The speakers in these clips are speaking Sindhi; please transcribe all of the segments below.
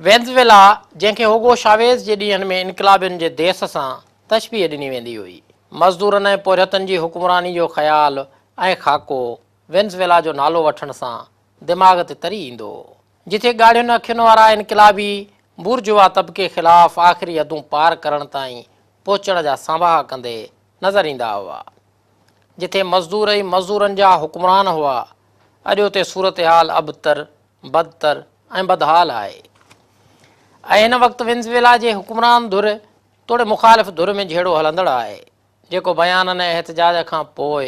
وينزويلا، جنهن کي هوگو شاويز جي ڏينهن ۾ انقلابين جي ديس سان تشبيهه ڏني ويندي هئي. مزدورن ۽ پورهيتن جي حڪمراني جو خيال ۽ خاڪو وينزويلا جو نالو وٺڻ سان دماغ تي تري ايندو هو. جتي ڳاڙهين اکين وارا انقلابي بورجوا طبقي خلاف آخري حدون پار ڪرڻ تائين پهچڻ جا سانباها ڪندي نظر ايندا هئا. جتي مزدور ئي مزدورن جا حڪمران هئا، اڄ اتي صورتحال ابتر، بدتر ۽ بدحال آهي ۽ هن وقت وينزويلا جي حڪمران ڌر توڙي مخالف ڌر ۾ جهيڙو هلندڙ آهي، جيڪو بيانن ۽ احتجاج کان پوء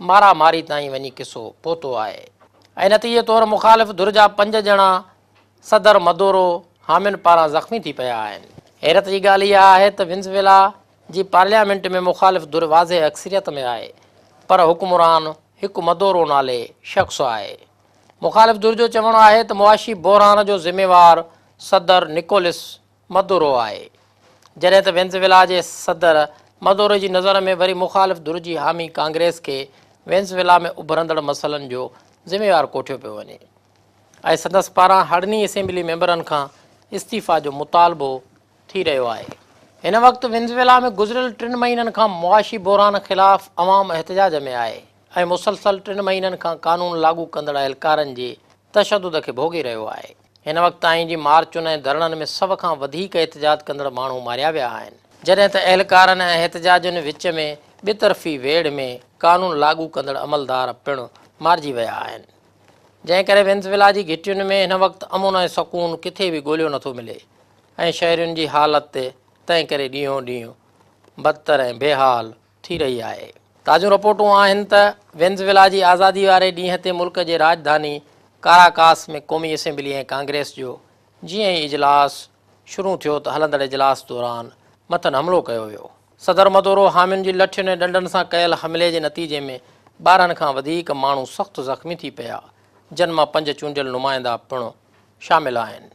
مارا ماري تائين وڃي قصو پهتو آهي ۽ نتيجي طور مخالف ڌر جا پنج ڄڻا صدر مدورو حامين پاران زخمي ٿي پيا آهن. حيرت جي ڳالهه اها آهي ته وينزويلا جي پارليامينٽ ۾ مخالف ڌر واضح اڪثريت ۾ آهي پر حڪمران هڪ مدورو نالي شخص آهي. مخالف ڌر جو چوڻ آهي ته معاشي بحران جو ذميوار صدر نڪولس مدورو آهي، جڏهن ته وينزويلا جي صدر مدورو جي نظر ۾ وري مخالف ڌر جي حامي ڪانگريس کي وينزويلا ۾ اڀرندڙ مسئلن جو ذميوار ڪوٺيو پيو وڃي ۽ سندس پاران هڙني اسيمبلي ميمبرن کان استعيفيٰ جو مطالبو ٿي رهيو آهي. هن وقت وينزويلا ۾ گذريل ٽن مهينن کان معاشي بحران خلاف عوام احتجاج ۾ آهي ۽ مسلسل ٽن مهينن کان قانون لاڳو ڪندڙ اهلڪارن جي تشدد کي ڀوڳي رهيو آهي. هن وقت تائين جي مارچن ۽ ڌرڻن ۾ سڀ کان وڌيڪ احتجاج ڪندڙ ماڻهو ماريا ويا آهن، جڏهن ته اهلڪارن ۽ احتجاجين وچ ۾ ٻطرفي ويڙهه ۾ قانون لاڳو ڪندڙ عملدار پڻ مارجي ويا آهن. جنهن ڪري وينزويلا جي گهٽين ۾ هن وقت امن ۽ سڪون ڪٿي به ڳوليو نٿو ملي ۽ شهرين جي حالت تنهن ڪري ڏينهون ڏينهن بدتر ۽ بيحال ٿي رهي آهي. تازيون رپورٽون آهن ته وينزويلا جي آزادي واري ڏينهن تي ملڪ جي راڄڌاني ڪاراڪاس ۾ قومي اسيمبلي ۽ ڪانگريس جو جيئن ئي اجلاس شروع ٿيو ته هلندڙ اجلاس دوران مٿن حملو ڪيو ويو. صدر مدورو حامين جي لٺين ۽ ڏنڊن سان ڪيل حملي جي نتيجي ۾ 12 کان وڌيڪ ماڻهو سخت زخمي ٿي پيا، جن مان پنج چونڊيل نمائندا پڻ شامل آهن.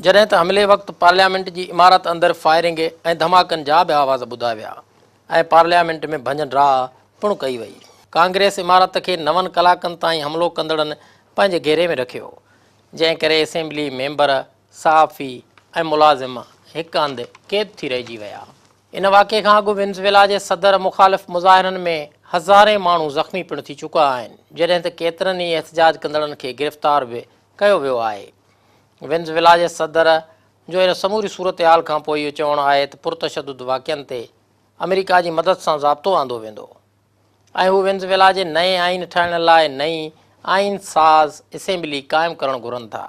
جڏهن ته حملي وقت پارليامينٽ جي عمارت اندر فائرنگ ۽ ڌماڪن جا به آواز ٻڌا ويا ۽ پارليامينٽ ۾ ڀڃ ڊاهه پڻ ڪئي وئي. ڪانگريس عمارت کي نون ڪلاڪن تائين حملو ڪندڙن پنهنجي گهيري ۾ رکيو، جنهن ڪري اسيمبلي ميمبر، صحافي ۽ ملازم هڪ هنڌ قيد ٿي رهجي ويا. ان واقعي کان اڳ وينزويلا جي صدر مخالف مظاهرن ۾ هزارين ماڻهو زخمي پڻ ٿي چڪا آهن، جڏهن ته ڪيترن ئي احتجاج ڪندڙن کي گرفتار به ڪيو ويو آهي. وينزويلا جي صدر جو ان سموري صورتحال کانپوء اهو چوڻ آهي ته پرتشدد واقعن تي آمريڪا جي مدد سان ضابطو آندو ويندو. ۽ هو وينزويلا جي نئين آئين ٺاهڻ لاء نئين آئين ساز اسيمبلي قائم ڪرڻ گهرن ٿا.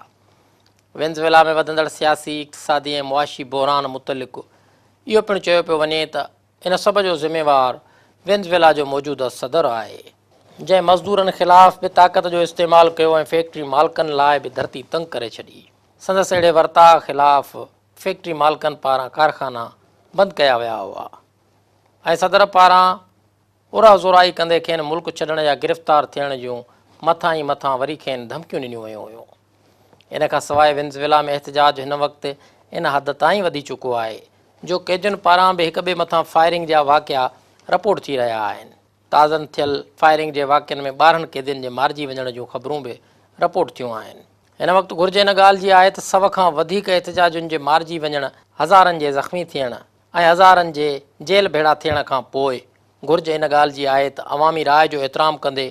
وينزويلا ۾ وڌندڙ سياسي، اقتصادي ۽ معاشي بحران متعلق اهو پڻ چيو پيو وڃي ته ان سڀ جو ذميوار وينزويلا جو موجوده صدر آهي، جنهن مزدورن خلاف به طاقت جو استعمال ڪيو ۽ فيڪٽري مالڪن لاء به ڌرتي تنگ ڪري ڇڏي. سندس اهڙي ورتاء خلاف فيڪٽري مالڪن پاران ڪارخانا بند ڪيا ويا هئا. ۽ صدر پاران ارهه زورائي ڪندي کين ملڪ ڇڏڻ يا گرفتار ٿيڻ جون مٿان ئي مٿان وري کين ڌمڪيون ڏنيون ويون هيون. ان کان سواء وينزويلا ۾ احتجاج هن وقت ان حد تائين وڌي چڪو آهي جو قيدين پاران به هڪ ٻئي مٿان فائرنگ جا واقعا رپورٽ ٿي رهيا آهن. تازن ٿيل فائرنگ جي واقعن ۾ 12 قيدين جي مارجي وڃڻ جون خبرون به رپورٽ ٿيون آهن. هن وقت گهرج ان ڳالهه جي آهي ته 100 کان وڌيڪ احتجاجين جي مارجي وڃڻ، هزارن جي زخمي ٿيڻ، ۽ هزارن جي جيل ڀيڙا ٿيڻ کان پوء گهرج ان ڳالهه جي آهي ته عوامي راء جو احترام ڪندي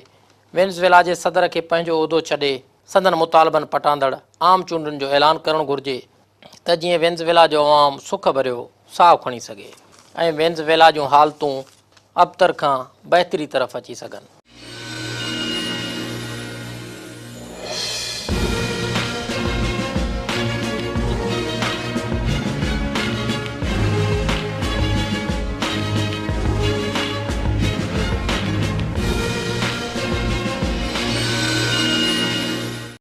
وينزويلا جي صدر کي پنهنجو عهدو ڇڏي سندن مطالبن پٽاندڙ عام چونڊن جو اعلان ڪرڻ گهرجي ته جيئن وينزويلا جو عوام سک ڀريو ساهه کڻي سگهي ۽ وينزويلا جون حالتون ابتر کان بهتري طرف اچي سگهن.